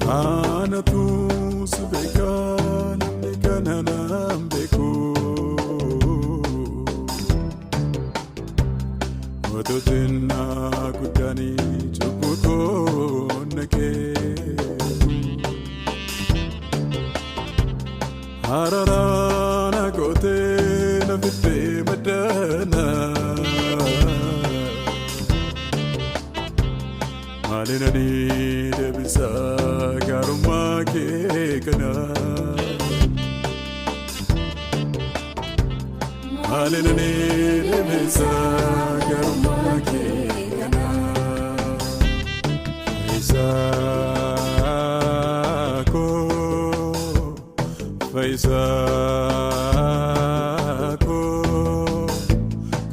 Anatu si beekaa namni kana naan beeku. Otoo xinnaa guddaanii cubbuu koo naqee. Araara na gootee na fiddee maddaana. Maaliin ani deebisa gaarummaa kee kana? Maaliin ani deebisa gaarummaa kee kana? Fayyisaa koo, fayyisaa koo,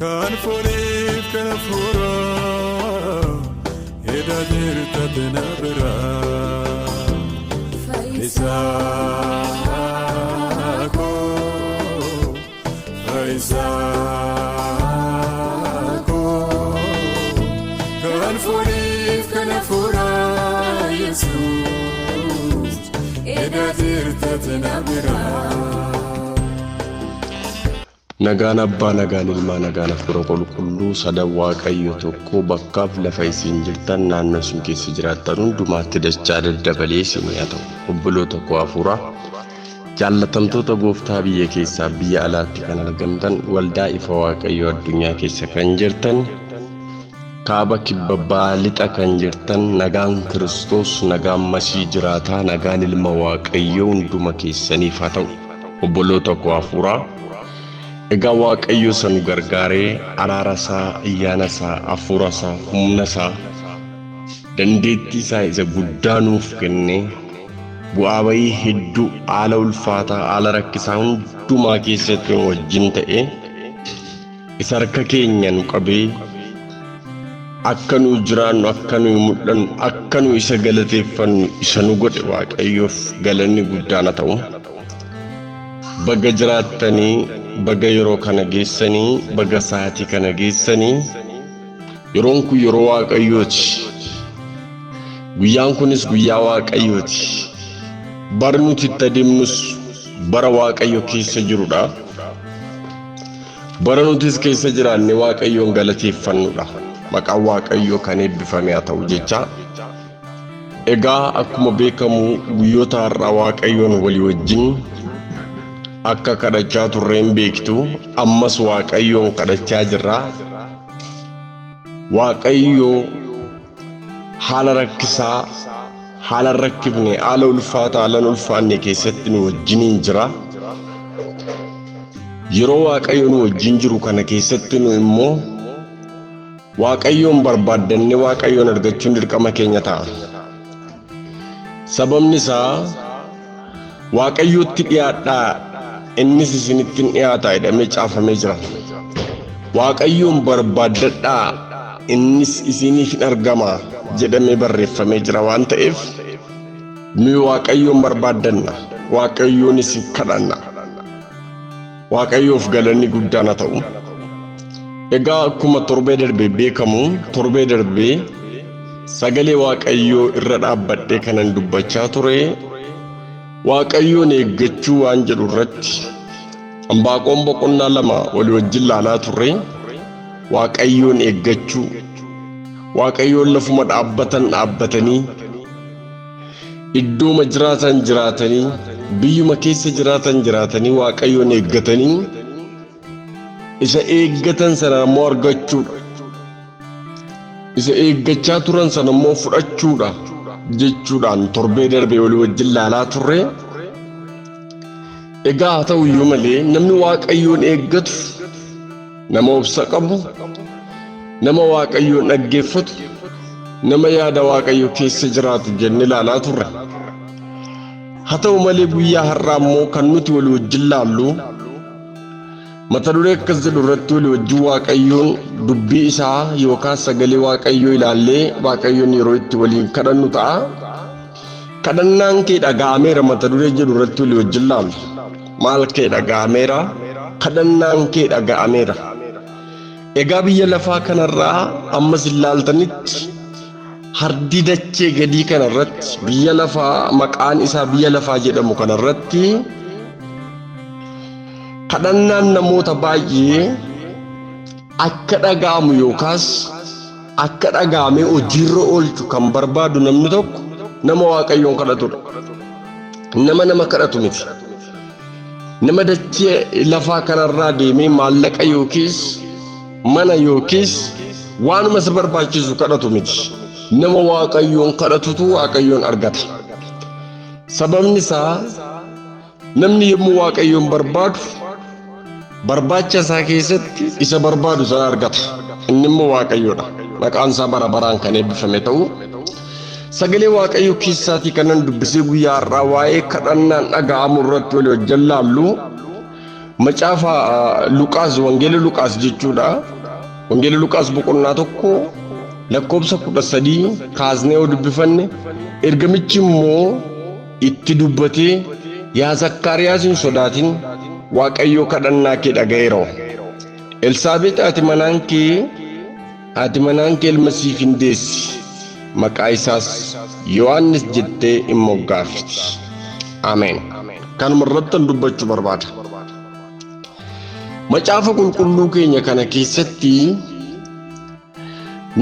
kan fooniif kan hafuuraa edda jirta na biraa. Fayyisaa koo, fayyisaa koo, kan fooniif kan hafuuraa Yesuus edda jirta na biraa. Nagaan Abbaa, nagaan Ilmaa, nagaan Hafuura Qulqulluu sadan Waaqayyo tokko bakkaaf lafa isin jirtan naannoo isin keessa jiraattan hundumaatti dachaa daddabalee isin haa ta'u. Obboloota koo hafuuraa jaallatamtoota gooftaa biyya keessaa biyya alaatti kan argamtan waldaa ifa Waaqayyoo addunyaa keessa kan jirtan kaaba kibba ba'a lixa kan jirtan nagaan Kiristoos nagaan Masii jiraataa nagaan ilma Waaqayyoo hunduma keessaniif haa ta'u. Obboloota koo hafuuraa egaa Waaqayyo isa nu gargaaree araara isaa, ayyaana isaa, hafuura isaa, humna isaa, dandeettii isaa isa guddaa nuuf kennee bu'aa bayii hedduu haala ulfaataa, haala rakkisaa hundumaa keessatti nu wajjin ta'ee isa harka keenya nu qabee akka nu jiraannu, akka nu mul'annu, akka nu isa galateeffannu isa nu godhe Waaqayyoof galanni guddaan haa ta'u. Baga jiraattanii, baga yeroo kana geessanii, baga sa'aatii kana geessanii. Yeroon kun yeroo Waaqayyooti. Guyyaan kunis guyyaa Waaqayyooti. Bara nuti itti adeemnus bara Waaqayyo keessa jirudha. Bara nutis keessa jiraanne Waaqayyoon galateeffannudha. Maqaan Waaqayyoo kan eebbifame haa ta'u jecha. Egaa akkuma beekamu guyyoota har'aa Waaqayyoon walii wajjin akka kadhachaa turreen beektu, ammas Waaqayyoon kadhachaa jirra. Waaqayyo haala rakkisaa, haala hin rakkifne, haala ulfaataa, haala hin ulfaanne keessatti nu wajjiniin jira. Yeroo Waaqayyo nu wajjin jiru kana keessatti nu immoo Waaqayyoon barbaaddannee Waaqayyoon argachuun dirqama keenya ta'a. Sababni isaa Waaqayyootti dhiyaadhaa innis isinitti hin dhiyaata jedhamee caafamee jira. Waaqayyoon barbaaddadhaa innis isiniif hin argama jedhamee barreeffamee jira waan ta'eef nuyi Waaqayyoon barbaaddanna, Waaqayyoonis hin kadhanna. Waaqayyoof galanni guddaan haa ta'u. Egaa akkuma torbee darbee beekamu, torbee darbee sagalee Waaqayyoo irra dhaabbadhee kanan dubbachaa ture Waaqayyoon eeggachuu waan jedhu irratti Anbaaqoon boqonnaa 2 walii wajjin laalaa turre. Waaqayyoon eeggachuu, Waaqayyoon lafuma dhaabbatan dhaabbatanii, iddooma jiraatan jiraatanii, biyyuma keessa jiraatan jiraatanii Waaqayyoon eeggatanii isa eeggatan sana immoo argachuudha. Isa eeggachaa turan sana immoo fudhachuudha jechuudhaan torbee darbee walii wajjin laalaa turre. Egaa haa ta'u iyyuu malee namni Waaqayyoon eeggatu nama obsa qabu, nama Waaqayyoon dhaggeeffatu, nama yaada Waaqayyo keessa jiraatu jennee ilaalaa turre. Haa ta'u malee guyyaa har'aa immoo kan nuti walii wajjin laallu mata duree akkas jedhu irratti walii wajjin Waaqayyoon dubbii isaa yookaan sagalee Waaqayyoo ilaallee Waaqayyoon yeroo itti waliin kadhannu ta'a. Kadhannaan kee dhaga'ameera mata duree jedhu irratti walii wajjin laalla. Maal kee dhaga'ameera? Kadhannaan kee dhaga'ameera. Egaa biyya lafaa kanarraa ammas ilaaltanitti Hardii dachee gadii kanarratti biyya lafaa maqaan isaa biyya lafaa jedhamu kanarratti kadhannaan namoota baay'ee akka dhaga'amu yookaas akka dhaga'amee hojiirra oolchu kan barbaadu namni tokko nama Waaqayyoon kadhatudha. Nama nama kadhatu miti. Nama dachee lafaa kanarraa deemee maallaqa yookiis mana yookiis waanuma isa barbaachisu kadhatu miti. Nama Waaqayyoon kadhatutu Waaqayyoon argata. Sababni isaa namni yommuu Waaqayyoon barbaadu barbaacha isaa keessatti isa barbaadu sana argata. Inni immoo Waaqayyoodha. Maqaan isaa bara baraan kan eebbifame ta'u. Sagalee Waaqayyoo keessaatii kanan dubbisee guyyaa har'aa waa'ee kadhannaan dhaga'amu irratti walii wajjin laallu macaafa Luqaas, Wangeela Luqaas jechuudha. Wangeela Luqaas boqonnaa 1 lakkoobsa 13 kaasnee yoo dubbifanne, ergamichi immoo itti dubbatee, yaa Zakkaariyaas hin sodaatin, Waaqayyoo kadhannaa kee dhaga'eera. Elsaabex haati manaan kee ilma siif hin deessi, maqaa isaas Yohaannis jettee in moggaafti. Ameen. Kanuma irratti dubbachuu barbaada. Macaafa qulqulluu keenya kana keessatti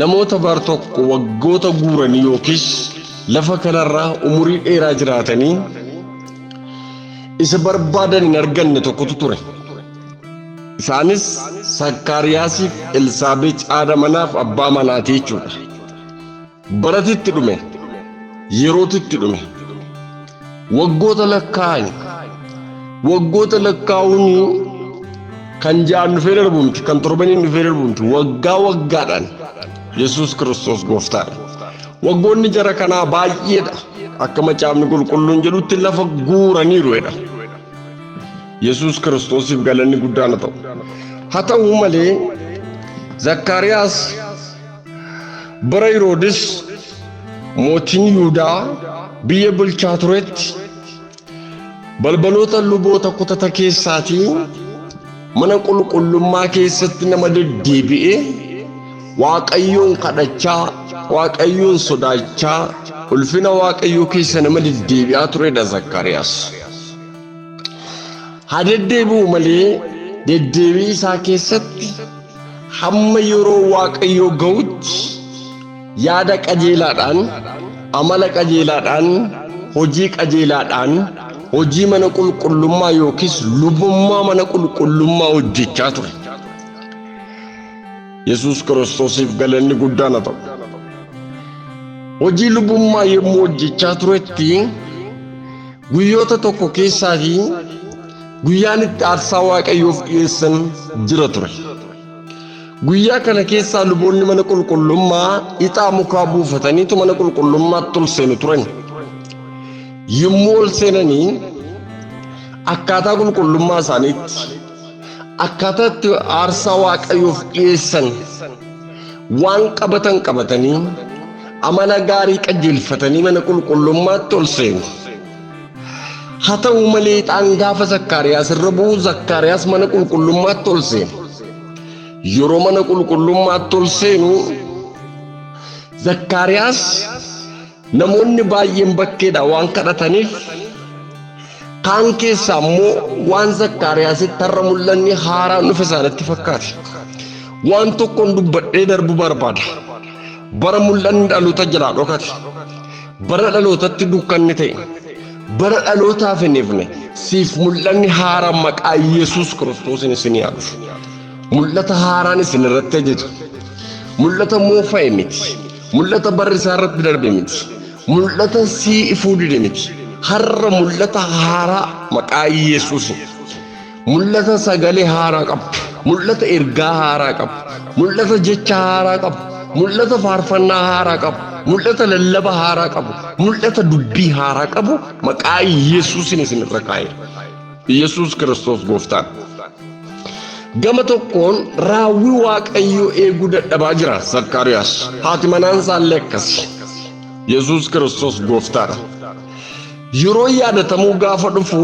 namoota bar tokko waggoota guuranii yookiis lafa kanarraa umurii dheeraa jiraatanii isa barbaadan hin arganne tokkotu ture. Isaanis Zakkaariyaasiif Elsaabex haadha manaaf abbaa manaati jechuudha. Baratitti dhume, yerootitti dhume, waggoota lakkaa'an, waggoota lakkaa'uun kan ja'an dhufee darbu miti, kan torbaniin dhufee darbu miti, waggaa waggaadhaan Yesuus Kiristoos gooftaadha. Waggoonni jara kanaa baay'eedha. Akka macaafni qulqulluun jedhutti lafa guuraniiru jedha. Yesuus Kiristoosiif galanni guddaan haa ta'u. Haa ta'u malee Zakkaariyaas bara Heroodis mootiin Yihudaa biyya bulchaa turetti balbaloota luboota kutata keessaatii mana qulqullummaa keessatti nama deddeebi'ee Waaqayyoon kadhachaa, Waaqayyoon sodaachaa, ulfina Waaqayyoo keessa nama deddeebi'aa turedha Zakkaariyaas. Haa deddeebi'u malee deddeebii isaa keessatti hamma yeroo Waaqayyoo ga'utti yaada qajeelaadhaan, amala qajeelaadhaan, hojii qajeelaadhaan, hojii mana qulqullummaa yookiis lubummaa mana qulqullummaa hojjechaa ture. Yesuus Kiristoosiif galanni guddaan haa ta'u. Hojii lubummaa yommuu hojjechaa turetti guyyoota tokko keessaatii guyyaan itti aarsaa Waaqayyoof dhiyeessan jira ture. Guyyaa kana keessaa luboonni mana qulqullummaa ixaa mukaa buufataniitu mana qulqullummaatti ol seenu turan. Yommuu ol seenanii akkaataa qulqullummaa isaaniitti, akkaataa itti aarsaa Waaqayyoof dhiyeessan waan qabatan qabatanii amala gaarii qajeelfatanii mana qulqullummaatti ol seenu. Haa ta'u malee ixaan gaafa Zakkaariyaas irra bu'u Zakkaariyaas mana qulqullummaatti ol seenu. Yeroo mana qulqullummaatti ol seenu Zakkaariyaas namoonni baay'een bakkeedha waan kadhataniif kaan keessaa immoo waan Zakkaariyaasitti har'a mul'anni haaraan dhufe isaanitti fakkaate. Waan tokkoon dubbadhee darbu barbaada. Bara mul'anni dhaloota jalaa dhokate. Bara dhalootatti dukkanni ta'e. Bara dhalootaaf hin ifne. Siif mul'anni haaraan maqaa Yesuus Kiristoosiin isin haa dhufu. Mul'ata haaraan isin irratti hojjetu. Mul'ata moofa'e miti. Mul'ata barri isaa irratti darbe miti. Mul'ata sii ifuu dide miti. Har'a mul'ata haaraa maqaa Yesuusiin. Mul'ata sagalee haaraa qabu. Mul'ata ergaa haaraa qabu. Mul'ata jecha haaraa qabu. Mul'ata faarfannaa haaraa qabu. Mul'ata lallaba haaraa qabu. Mul'ata dubbii haaraa qabu maqaa Yesuusiin isin irra kaa'eera. Yesuus Kiristoos gooftaan. Gama tokkoon raawwii Waaqayyoo eeguu dadhabaa jira Zakkaariyaas. Haati manaan isaallee akkasi. Yesuus Kiristoos gooftaadha. Yeroo yaadatamuu gaafa dhufu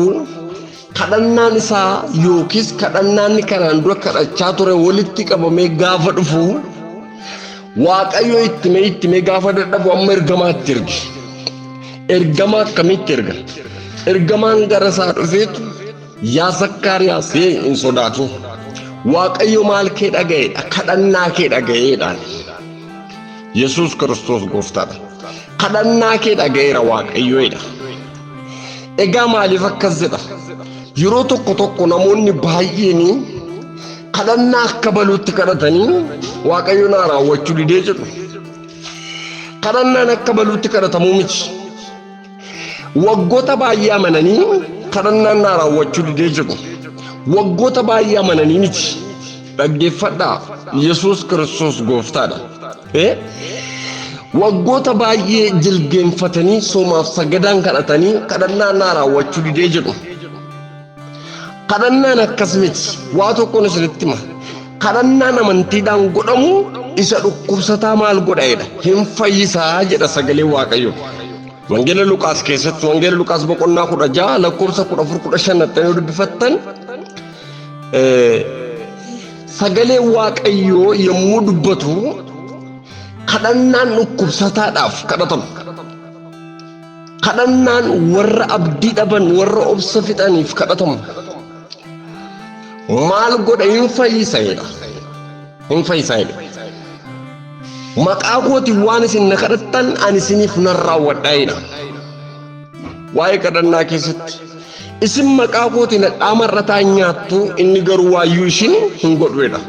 kadhannaan isaa yookiis kadhannaan kanaan dura kadhachaa ture walitti qabamee gaafa dhufu Waaqayyo ittime ittime gaafa dadhabu amma ergamaatti erge. Ergamaa akkamitti erga? Ergamaan gara isaa dhufeetu yaa Zakkaariyaas hin sodaatin. Waaqayyo maal kee dhaga'eedha? Kadhannaa kee dhaga'eedhaan. Yesuus Kiristoos gooftaadha. Kadhannaa kee dhaga'eera Waaqayyoodha. Egaa maaliif akkas jedha? Yeroo tokko tokko namoonni baay'een kadhannaa akka baluutti kadhatanii Waaqayyo naa raawwachuu didee jedhu. Kadhannaan akka baluutti kadhatamuu miti. Waggoota baay'ee amananii kadhannaan naa raawwachuu didee jedhu. Waggoota baay'ee amananii miti. Dhaggeeffadhaa Yesuus Kiristoos gooftaadha. Waggoota baay'ee jilgeenfatanii soomaaf sagadaan kadhatanii kadhannaan naa raawwachuu didee jedhu. Kadhannaan akkas miti. Waa tokkoon isinitti hima. Kadhannaan amantiidhaan godhamu isa dhukkubsataa maal godha jedha. Hin fayyisaa jedha sagalee Waaqayyoo. Wangeela Luqaas keessatti Wangeela Luqaas boqonnaa 16 lakkoofsa 14 15 nattanii dubbifattan sagalee Waaqayyoo yommuu dubbatu kadhannaan dhukkubsataadhaaf kadhatamu. Kadhannaan warra abdii dhaban warra obsa fixaniif kadhatamu. Maal godha hin fayyisa jedha. Hin fayyisa jedha. Maqaa kootiin waan isin na kadhattan ani isiniif nan raawwadha jedha. Waa'ee kadhannaa keessatti isin maqaa kootiin hadhaa mar'ataa hin nyaattu inni garuu waayyuu isin hin godhu jedha.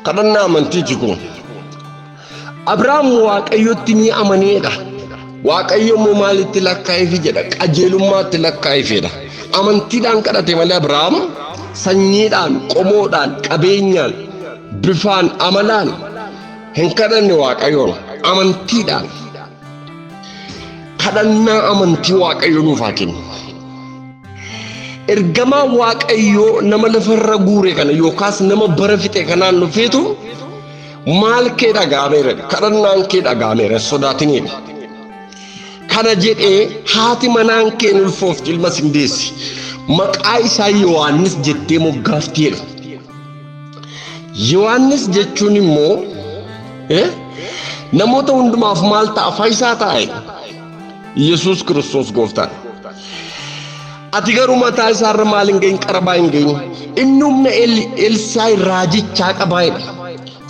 Kadhannaa amantiiti kun. Abrahaam Waaqayyotti ni amaneedha. Waaqayyo immoo maalitti lakkaa'eefi jedha? Qajeelummaatti lakkaa'eefidha. Amantiidhaan kadhate malee Abrahaam sanyiidhaan, qomoodhaan, qabeenyaan, bifaan, amalaan hin kadhanne Waaqayyoon. Amantiidhaan. Kadhannaa amantii Waaqayyo nuuf haa kennu. Ergamaa Waaqayyoo nama lafarra guure kana yookaas nama bara fixe kanaan dhufeetu maal kee dhaga'ameera kadhannaan kee dhaga'ameera sodaatiniidha. Kana jedhee haati manaan kee hin ulfoofti ilma sin deessi. Maqaa isaa Yohaannis jettee moggaafteedha. Yohaannis jechuun immoo namoota hundumaaf maal ta'a fayyisaa ta'a. Yesuus Kiristoos gooftaadha. Ati garuu mataa isaarra maal hin gahin qarabaa hin gahin. Inni humna Elsaayi raajichaa qabaa jedha.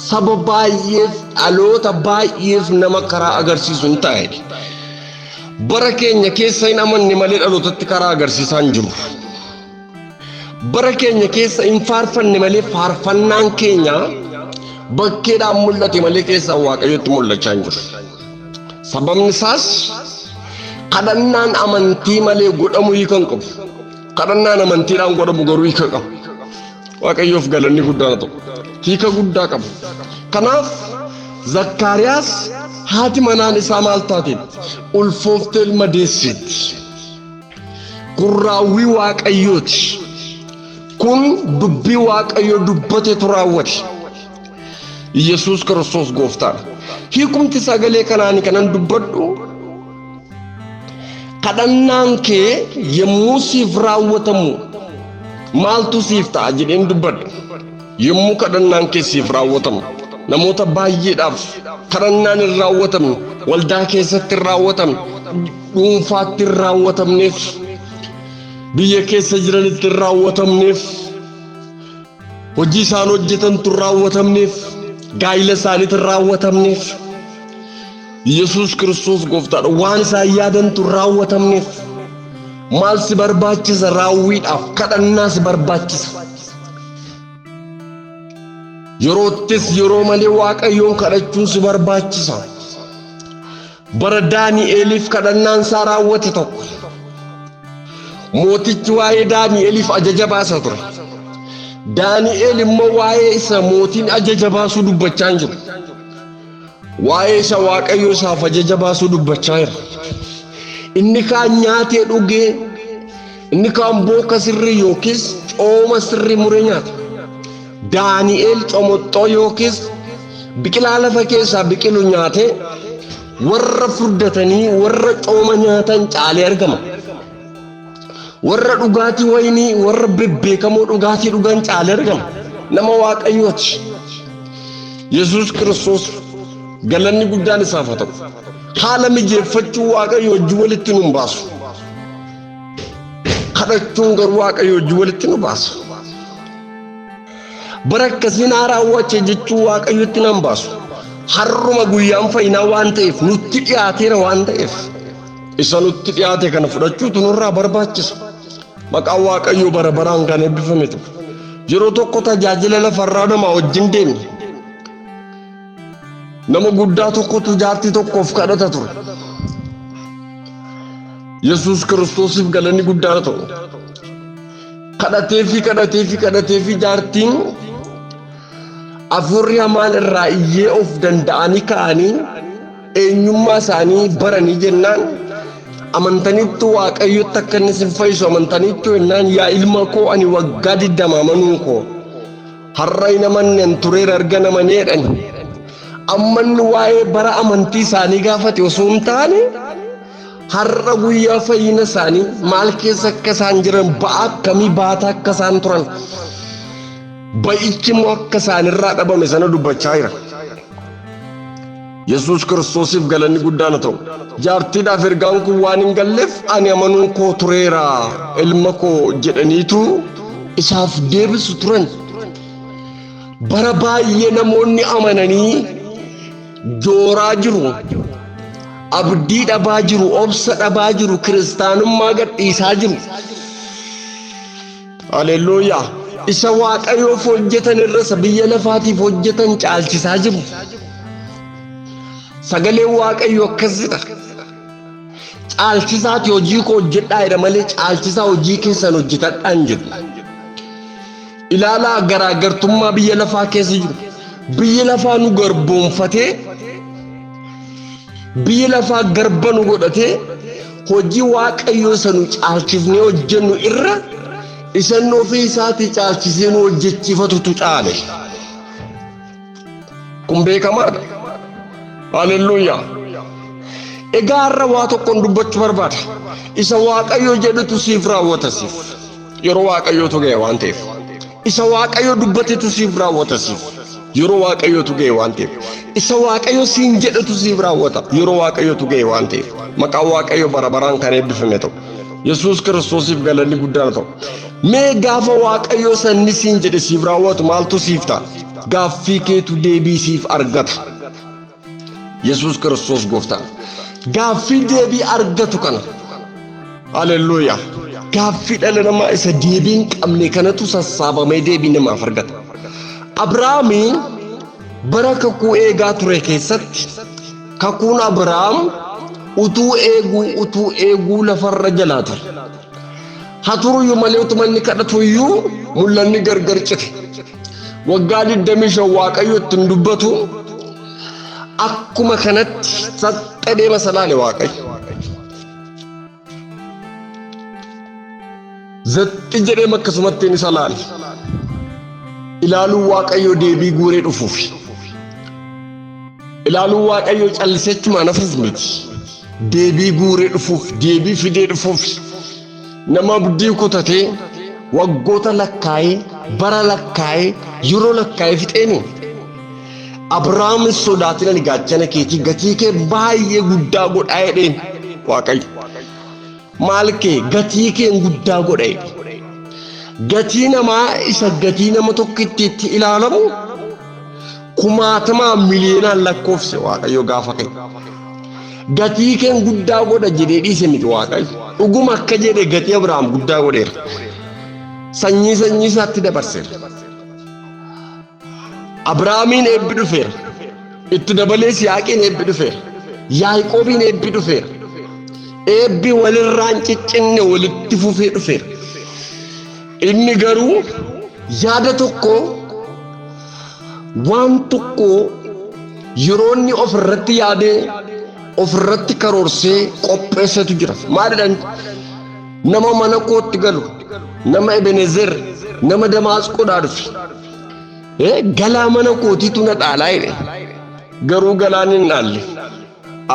Saba baay'eef dhaloota baay'eef nama karaa agarsiisu hin ta'a jedhe. Bara keenya keessa hin amanne malee dhalootatti karaa agarsiisaa hin jiru. Bara keenya keessa hin faarfanne malee faarfannaan keenya bakkeedhaan mul'ate malee keessaan Waaqayyotti mul'achaa hin jiru. Sababni isaas kadhannaan amantii malee godhamu hiika hin qabu. Kadhannaan amantiidhaan godhamu garuu hiika qaba. Waaqayyoof galanni guddaan haa ta'u. Hiika guddaa qaba. Kanaaf Zakkaariyaas haati manaan isaa maal taateen? Ulfooftee ilma deesseetti. Kun raawwii Waaqayyooti. Kun dubbii Waaqayyo dubbatetu raawwate. Yesuus Kiristoos gooftaadha. Hiikumti sagalee kanaani kanan dubbadhu kadhannaan kee yommuu siif raawwatamu maaltu siif ta'a jedheen dubbadha. Yommuu kadhannaan kee siif raawwatamu namoota baay'eedhaaf kadhannaan hin raawwatamne waldaa keessatti hin raawwatamne dhuunfaatti hin raawwatamneef biyya keessa jiranitti hin raawwatamneef hojii isaan hojjetantu hin raawwatamneef gaa'ila isaaniitti hin raawwatamneef Yesuus Kiristoos gooftaadha waan isaan yaadantu hin raawwatamneef maal si barbaachisa raawwiidhaaf kadhannaa si barbaachisa. Yeroottis yeroo malee Waaqayyoon kadhachuun si barbaachisa. Bara Daani'eeliif kadhannaan isaa raawwate tokko. Mootichi waa'ee Daani'eeliif ajaja baasa ture. Daani'eel immoo waa'ee isa mootiin ajaja baasuu dubbachaa hin jiru. Waa'ee isa Waaqayyo isaaf ajaja baasuu dubbachaa jira. Inni kaan nyaatee dhugee, inni kaan booka sirrii yookiis cooma sirrii muree nyaata. Daani'eel comoxxoo yookiis biqilaa lafa keessaa biqilu nyaatee warra furdatanii warra cooma nyaatan caalee argama. Warra dhugaatii wayinii warra bebbeekamoo dhugaatii dhugan caalee argama. Nama Waaqayyooti. Yesuus Kiristoos Galanni guddaan isaaf haa ta'u. Haala mijeeffachuu Waaqayyo wajjin walitti nu hin baasu. Kadhachuun garuu Waaqayyo wajjin walitti nu baasa. Bara akkasii naa raawwache jechuu Waaqayyotti nan baasu. Har'uma guyyaan fayyinaa waan ta'eef nutti dhiyaateera waan ta'eef isa nutti dhiyaate kana fudhachuutu nurraa barbaachisa. Maqaan Waaqayyoo bara baraan kan eebbifame ta'u. Yeroo tokko tajaajila lafarraa namaa wajjin deemne. Nama guddaa tokkotu jaartii tokkoof kadhata ture. Yesuus Kiristoosiif galanni guddaa haa ta'u. Kadhateefi kadhateefi kadhateefi jaartiin hafuurri hamaan irraa iyyee of danda'anii ka'anii eenyummaa isaanii baranii jennaan amantaniittu Waaqayyotti akka inni isin fayyisu amantaniittu jennaan, yaa ilma koo, ani waggaa 20 amanuun koo har'a hin amanne tureera erga namaneedhan. Amma inni waa'ee bara amantii isaanii gaafate osoo hin taane, har'a guyyaa fayyina isaanii maal keessa akka isaan jiran, ba'aa akkamii baataa akka isaan turan, ba'ichi immoo akka isaanirraa dhabame sana dubbachaa jira. Yesuus Kiristoosiif galanni guddaan haa ta'u. Jaartiidhaaf ergaan kun waan hin galleef, ani amanuun koo tureera ilma koo jedhaniitu isaaf deebisu turan. Bara baay'ee namoonni amananii jooraa jiru. Abdii dhabaa jiru, obsa dhabaa jiru, kiristaanummaa gadhiisaa jiru. Haleluuyaa. Isa Waaqayyoof hojjetan irra isa biyya lafaatiif hojjetan caalchisaa jiru. Sagaleen Waaqayyoo akkas jedha. Caalchisaati hojii koo hojjedhaa jedha malee caalchisaa hojii keessan hojjetadhaa hin jedhu. Ilaalaa garaagartummaa biyya lafaa keessa jiru. Biyyi lafaa nu garboomfatee, biyyi lafaa garba nu godhatee, hojii Waaqayyoo isa nu caalchifnee hojjennu irra isa inni ofii isaatii caalchisee nu hojjechiifatutu caale. Kun beekamaadha. Haleluuyaa. Egaa har'a waa tokkoon dubbachuu barbaada. Isa Waaqayyo jedhutu siif raawwata siif. Yeroo Waaqayyootu ga'e waan ta'eef. Isa Waaqayyo dubbatetu siif raawwata siif. Yeroo Waaqayyootu ga'e waan ta'eef. Isa Waaqayyo siin jedhetu siif raawwata. Yeroo Waaqayyootu ga'e waan ta'eef. Maqaan Waaqayyo bara baraan kan eebbifame ta'u. Yesuus Kiristoosiif galanni guddaan ta'u. Mee gaafa Waaqayyo sanni siin jedhe siif raawwatu maaltu siif ta'a? Gaaffii keetu deebii siif argata. Yesuus Kiristoos gooftaan. Gaaffii deebii argatu kana. Haleluuyaa. Gaaffii dhala namaa isa deebii hin qabne kanatu sassaabamee deebii namaaf argata. Abrahaamiin bara kakuu eegaa ture keessatti kakuun Abrahaam utuu eeguu utuu eeguu lafarra jalaa ture. Haa turuyyuu malee utuma inni kadhatu iyyuu mul'anni gargar cite. Waggaa 25 Waaqayyo ittiin dubbatu akkuma kanatti saxxadee masalaale Waaqayyo. Zaxxi jedhee akkasumatti isa laale. Ilaaluun Waaqayyo deebii guuree dhufuufi. Ilaaluun Waaqayyo callisee achumaan hafuuf miti. Deebii guuree dhufuuf, deebii fidee dhufuuf. Nama abdii kutatee waggoota lakkaa'ee, bara lakkaa'ee, yeroo lakkaa'ee fixeeni. Abrahaam hin sodaatin, ani gaachana keetii gatii kee baay'ee guddaa godhaa jedheen Waaqayyo. Maal kee? Gatii kee guddaa godha jedhe. Gatii namaa isa gatii nama tokkitti itti ilaalamu kumaatamaa miliyoonaan lakkoofse Waaqayyo gaafa ka'e. Gatii keen guddaa godha jedhee dhiise miti Waaqayyo. Dhuguma akka jedhe gatii Abrahaam guddaa godheera. Sanyii sanyii isaatti dabarseera. Abrahaamiin eebbi dhufeera. Itti dabalees Yaaqiin eebbi dhufeera. Yaaqoobiin eebbi dhufeera. Eebbi walirraan ciccinne walitti fufee dhufeera. Inni garuu yaada tokko, waan tokko yeroo inni ofirratti yaadee ofirratti karoorsee qopheessetu jira. Maalidhaan? Nama mana kootti galu, nama Ebenezer, nama Damaasqoodhaa dhufe. Galaa mana kootiitu na dhaalaa jedhe. Garuu galaan hin dhaalle.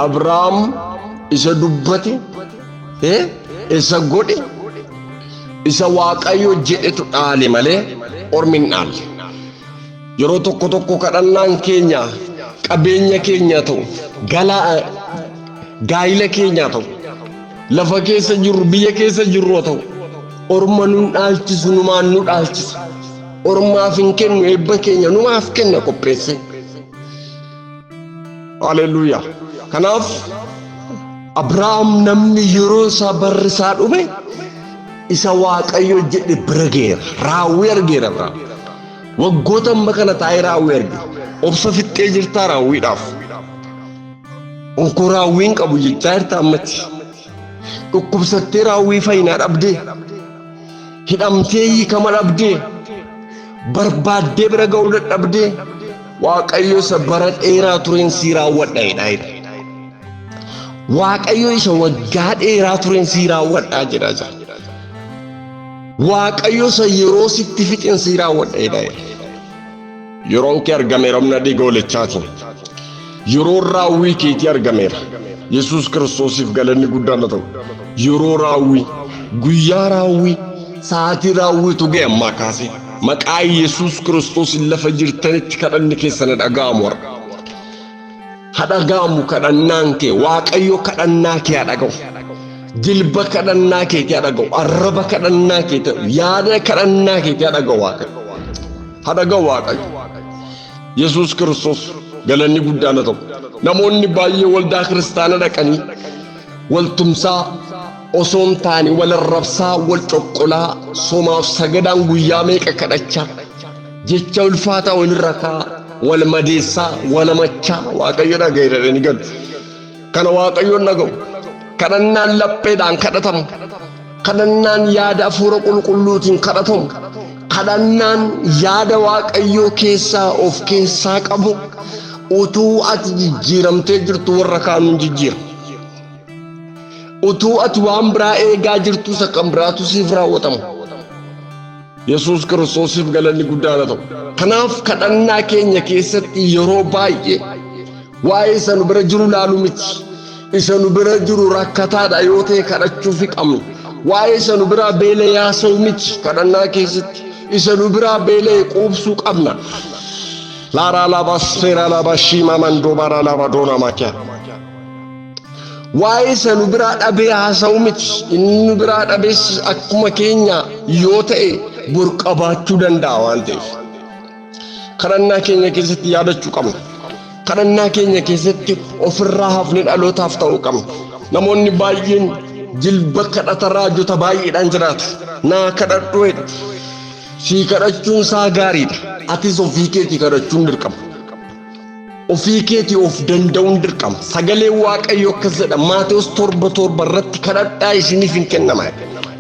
Abrahaam isa dubbate, isa godhe, isa Waaqayyo jedhetu dhaale malee ormi hin dhaalle. Yeroo tokko tokko kadhannaan keenya Qabeenya keenya haa ta'u, galaa gaayila keenya haa ta'u, lafa keessa jirru, biyya keessa jirru haa ta'u, orma nun dhaalchisu, numaan nu dhaalchisa. Ormaaf hin kennu eebba keenya, numaaf kenna qopheesse. Haleluuyaa. Kanaaf Abrahaam namni yeroo isaa barri isaa dhume isa Waaqayyo jedhe bira ga'eera. Raawwii argeera Abrahaam. Waggoota amma kana taa'ee raawwii arge. Obsa fixxee jirtaa raawwiidhaaf. Onkoo raawwii hin qabu jechaa jirta ammatti. Dhukkubsattee raawwii fayyinaa dhabdee. Hidhamtee hiikama dhabdee. Barbaaddee bira ga'uu dadhabdee. Waaqayyo isa bara dheeraa tureen sii raawwadha jedhaa jira. Waaqayyo isa waggaa dheeraa tureen sii raawwadhaa jedhaa jira. Waaqayyo isa yeroo sitti fixeen sii raawwadha jedhaa jira. Yeroon kee argameera humna dhiiga hoolichaatiin. Yeroon raawwii keetii argameera. Yesuus Kiristoosiif galanni guddaan haa ta'u. Yeroo raawwii, guyyaa raawwii, sa'aatii raawwiitu ga'e ammaa kaasee. Maqaa Yesuus Kiristoosiin lafa jirtanitti kadhanni keessan haa dhaga'amu har'a. Haa dhaga'amu kadhannaan kee. Waaqayyo kadhannaa kee haa dhaga'u. Jilba kadhannaa keetii haa dhaga'u. Arraba kadhannaa keetii, yaada kadhannaa keetii haa dhaga'u Waaqayyo. Haa dhaga'u Waaqayyo. Yesuus Kiristoos galanni guddaan haa ta'u. Namoonni baay'ee waldaa kiristaana dhaqanii wal tumsaa osoo hin taane wal arrabsaa, wal coqqolaa, somaaf sagadaan guyyaa meeqa kadhachaa, jecha ulfaataa walirra kaa'aa, wal madeessaa, wal hamachaa Waaqayyo dhaga'e jedhanii galu. Kana Waaqayyoon dhaga'u. Kadhannaan lapheedhaan kadhatamu. Kadhannaan yaada hafuura qulqulluutiin kadhatamu. Kadhannaan yaada Waaqayyoo keessaa of keessaa qabu utuu ati jijjiiramtee jirtu warra kaan hin jijjiira. Utuu ati waan biraa eegaa jirtu isa kan biraatu siif raawwatama. Yesuus Kiristoosiif galanni guddaan haa ta'u. Kanaaf kadhannaa keenya keessatti yeroo baay'ee waa'ee isa nu bira jiru laalu miti. Isa nu bira jiru rakkataadha yoo ta'e kadhachuufi qabna. Waa'ee isa nu biraa beela yaasa'u miti kadhannaa keessatti. Isa nu biraa beela'e quubsuu qabna. Laaraa laabaa seeraa laabaa shiimaa mandoo baaraa laabaa doonaa maakiyaa. Waa'ee isa nu biraa dhabee haasa'u miti. Inni nu biraa dhabees akkuma keenya yoo ta'e bor qabaachuu danda'a waan ta'eef. Kadhannaa keenya keessatti yaadachuu qabna. Kadhannaa keenya keessatti ofirraa hafne dhalootaaf ta'uu qabna. Namoonni baay'een jilba kadhata raajota baay'eedhaan jiraatu. Naa kadhadhu jedhu. Sii kadhachuun isaa gaariidha. Atis ofii keetii kadhachuun dirqama. Ofii keetii of danda'uun dirqama. Sagaleen Waaqayyoo akkas jedha. Maatewos 7:7 irratti kadhadhaa isiniif hin kennama.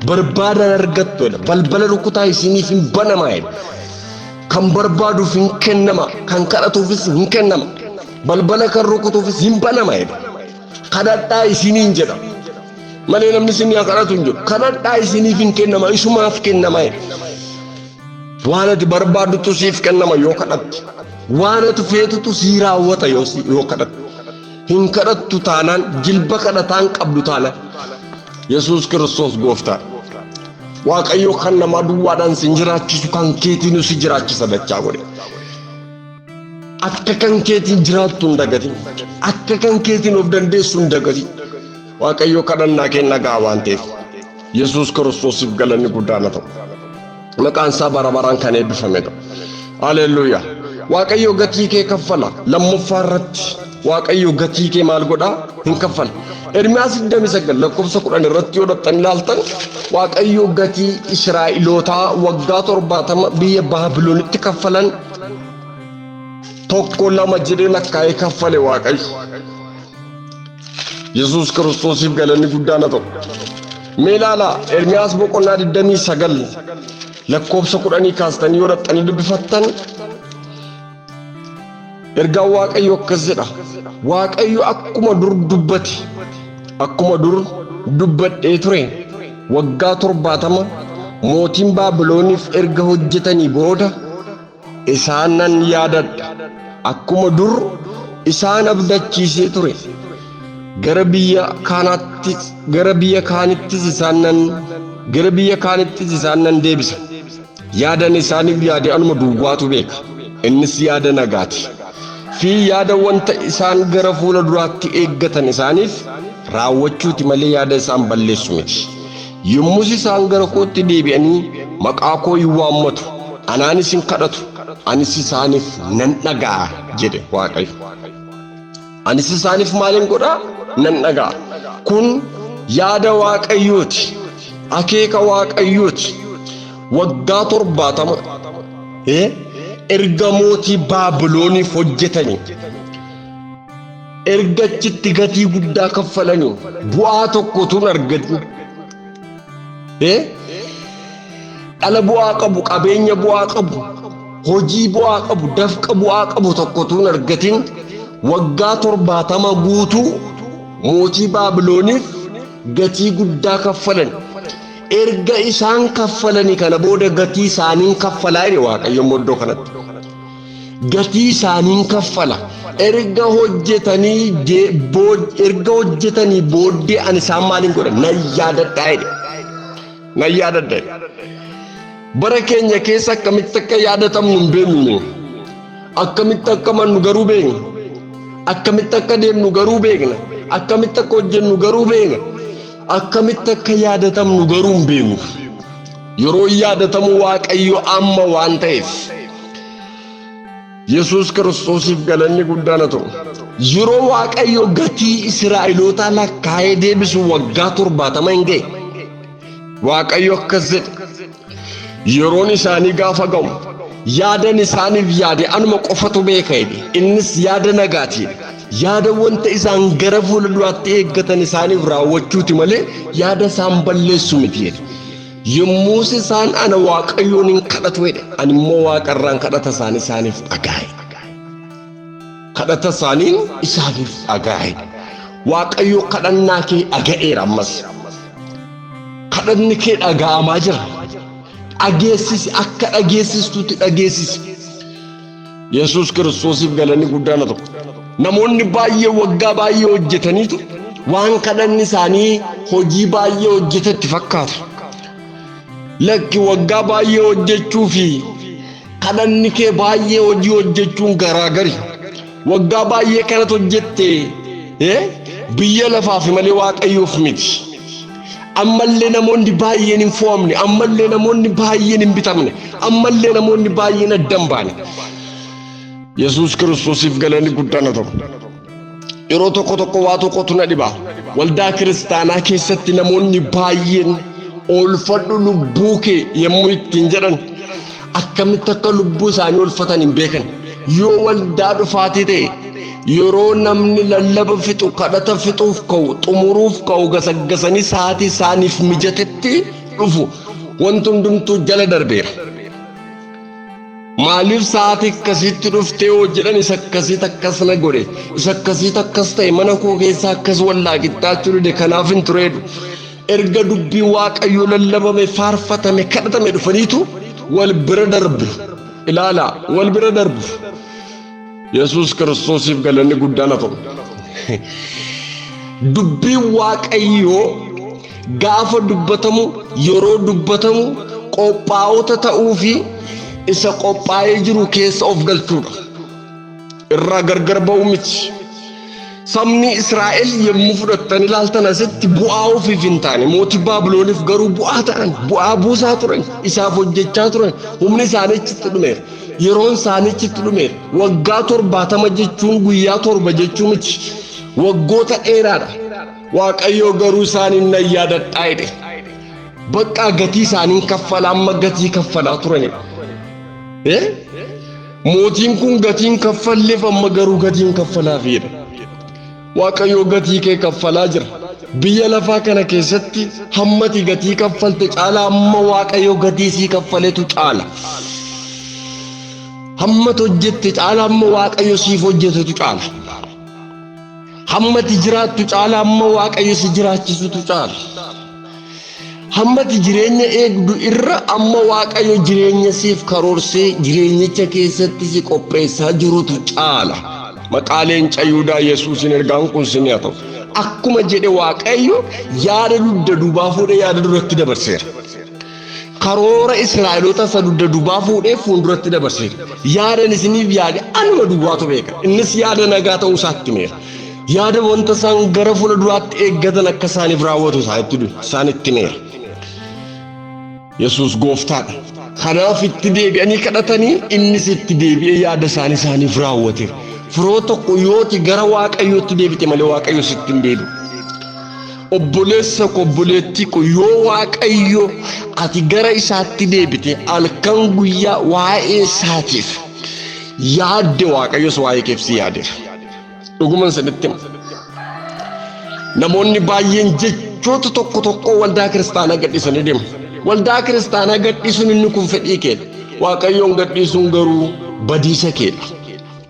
Barbaadan argattu jedha. Balbala rukutaa isiniif hin banama jedha. Kan barbaaduuf hin kennama. Kan kadhatuufis hin kennama. Balbala kan rukutuufis hin banama jedha. Kadhadhaa isiniin jedha. Malee namni isin haa kadhatu hin jiru. Kadhadhaa isiniif hin kennama. Isumaaf kennama jedha. Waan ati barbaaddutu siif kennama yoo kadhatte. Waan ati feetutu sii raawwata yoo kadhatte. Hin kadhattu taanaan jilba kadhataan qabdu taanaan. Yesuus Kiristoos gooftaa. Waaqayyo kan namaa duwwaadhaan sin jiraachisu kan keetiinu si jiraachisa dachaa godhe. Akka kan keetiin jiraattu hin dagatin. Akka kan keetiin of dandeessu hin dagatin. Waaqayyo kadhannaa keenya ga'a waan ta'eef. Yesuus Kiristoosiif galanni guddaan haa ta'u. Maqaan isaa bara baraan kan eebbifame ta'u. Haleluuyaa. Waaqayyo gatii kee kaffala. Lammaffaa irratti Waaqayyo gatii kee maal godhaa? Hin kaffala. Ermiyaas 29 lakkoofsa 10 irratti yoo dhaqxan ilaaltan Waaqayyo gatii Israa'elootaa waggaa 70 biyya Baabilonitti kaffalan tokko lama jedhee lakkaa'ee kaffale Waaqayyo. Yesuus Kiristoosiif galanni guddaan haa ta'u. Mee ilaalaa Ermiyaas boqonnaa 29 lakkoofsa 10 kaastanii yoo dhaqxanii dubbifattan ergaan Waaqayyo akkas jedha. Waaqayyo akkuma dur dubbate akkuma dur dubbadhee ture waggaa 70 mootiin Baabilooniif erga hojjetanii booda isaan nan yaadadha. Akkuma dur isaan abdachiisee ture gara biyya kaanaatti gara biyya kaanittis isaan nan gara biyya kaanittis isaan nan deebisa. Yaadan isaaniif yaade anuma duwwaatu beeka. Innis yaada nagaati. fi yaada wanta isaan gara fuula duraatti eeggatan isaaniif raawwachuuti malee yaada isaan balleessu miti. Yommus isaan gara kootti deebi'anii maqaa koo hin waammatu, anaanis hin kadhatu, anis isaaniif nan dhaga'a jedhe Waaqayyo. Anis isaaniif maalin godhaa? Nan dhaga'a. Kun yaada Waaqayyooti. Akeeka Waaqayyooti. Waggaa 70 erga mootii Baabilooniif hojjetanii erga achitti gatii guddaa kaffalanii bu'aa tokko utuu hin argatin dhala bu'aa qabu, qabeenya bu'aa qabu, hojii bu'aa qabu, dafqa bu'aa qabu tokko utuu hin argatin waggaa 70 guutuu mootii Baabilooniif gatii guddaa kaffalan. Erga isaan kaffalanii kana booda gatii isaaniin kaffalaa jedhe Waaqayyo immoo iddoo kanatti. Gatii isaaniin kaffala. Erga hojjetanii erga hojjetanii booddee ani isaan maaliin godha? Nan yaadadhaa jedhe. Nan yaadadha jedhe. Bara keenya keessa akkamitti akka yaadatamnu hin beeknu. Akkamitti akka amannu garuu beekna. Akkamitti akka deemnu garuu beekna. Akkamitti akka hojjennu garuu beekna. Akkamitti akka yaadatamnu garuu hin beeknu. Yeroo yaadatamu Waaqayyo amma waan ta'eef. Yesuus Kiristoosiif galanni guddaan haa ta'u. Yeroo Waaqayyo gatii Israa'elootaa lakkaa'ee deebisu waggaa 70 hin ga'e. Waaqayyo akkas jedhe. Yeroon isaanii gaafa ga'u yaadan isaaniif yaade anuma qofatu beeka jedhe. Innis yaada nagaati jedhe. Yaada wanta isaan gara fuula duraatti eeggatan isaaniif raawwachuuti malee yaada isaan balleessu miti jedhe. Yommus isaan ana Waaqayyoon hin kadhatu jedhe. Ani immoo waaqarraan kadhata isaanii isaaniif dhagaa'e. Kadhata isaaniin isaaniif dhagaa'e. Waaqayyo kadhannaa kee dhaga'eera ammas. Kadhanni kee dhaga'amaa jira. Dhageessisi akka dhageessistutti dhageessisi. Yesuus Kiristoosiif galanni guddaan haa ta'u. Namoonni baay'ee waggaa baay'ee hojjetaniitu waan kadhanni isaanii hojii baay'ee hojjetetti fakkaata. Lakki waggaa baay'ee hojjechuu fi kadhanni kee baay'ee hojii hojjechuun garaagari. Waggaa baay'ee kanatu hojjette biyya lafaaf malee Waaqayyoof miti. Ammallee namoonni baay'een hin fo'amne, ammallee namoonni baay'een hin bitamne, ammallee namoonni baay'een adda hin baane. Yesuus Kiristoosiif galanni guddaan haa ta'u. Yeroo tokko tokko waa tokkotu na dhiba. Waldaa kiristaanaa keessatti namoonni baay'een oolfadhu lubbuu kee yommuu ittiin jedhan akkamitti akka lubbuu isaanii oolfatan hin beekan. Yoo waldaa dhufaatii ta'e yeroo namni lallaba fixu kadhata fixuuf ka'u xumuruuf ka'u gasaggasanii sa'aatii isaaniif mijatetti dhufu wanti hundumtuu jala darbeera. Maaliif sa'aatii akkasiitti dhuftee hoo jedhan isa akkasiit akkas na godhe isa akkasiit akkas ta'e mana koo keessaa akkas wallaa qixxaachuu dide kanaaf hin tureedhu. Erga dubbii Waaqayyoo lallabame faarfatame kadhatame dhufaniitu wal bira darbu. Ilaalaa wal bira darbu. Yesuus Kiristoosiif galanni guddaan haa ta'u. Dubbiin Waaqayyoo gaafa dubbatamu yeroo dubbatamu qophaa'ota ta'uu fi isa qophaa'ee jiru keessa of galchuudha. Irraa gargar ba'uu miti. Sabni Israa'el yommuu fudhattan ilaaltan asitti bu'aa ofiif hin taane mootii Baabilooniif garuu bu'aa ta'an bu'aa buusaa turan isaaf hojjechaa turan humni isaanii achitti dhumeera yeroon isaanii achitti dhumeera waggaa 70 jechuun guyyaa torba jechuu miti waggoota dheeraadha Waaqayyoo garuu isaaniin nan yaadadhaa jedhe baqqaa gatii isaaniin kaffala amma gatii kaffalaa turanidha. Mootiin kun gatiin kaffalleef amma garuu gatiin kaffalaafiidha. Waaqayyoo gatii kee kaffalaa jira. Biyya lafaa kana keessatti hammati gatii kaffalte caala amma Waaqayyoo gatii sii kaffaletu caala. Hammati hojjette caala amma Waaqayyo siif hojjetetu caala. Hammati jiraattu caala amma Waaqayyo si jiraachisutu caala. Hammati jireenya eegdu irra amma Waaqayyo jireenya siif karoorsee jireenyicha keessatti si qopheessaa jirutu caala. Maqaa leenca Yihudaa Yesuusiin ergaan kun sin haa ta'u. Akkuma jedhe Waaqayyo yaada dugda duubaa fuudhee yaada duratti dabarseera. Karoora Israa'eloota isa dugda duubaa fuudhee fuulduratti dabarseera. Yaadan isiniif yaade anuma duwwaatu beeka. Innis yaada nagaa ta'uu isaatti himeera. Yaada wanta isaan gara fuula duraatti eeggatan akka isaaniif raawwatu isaanitti himeera. Yesuus gooftaadha. Kanaaf itti deebi'anii kadhatanii innis itti deebi'ee yaada isaanii isaaniif raawwateera. Firoo tokko yooti gara Waaqayyootti deebite malee Waaqayyo sitti hin deebi'u. Obboleessa koo, obboleettii koo, yoo Waaqayyo ati gara isaatti deebite halkan guyyaa waa'ee isaatiif yaadde, Waaqayyos waa'ee keef si yaadeera. Dhuguman sinitti hima. Namoonni baay'een jechoota tokko tokko waldaa kiristaanaa gadhiisanii deemu. Waldaa kiristaanaa gadhiisuun inni kun fedhii keedha. Waaqayyoon gadhiisuun garuu badiisa keedha.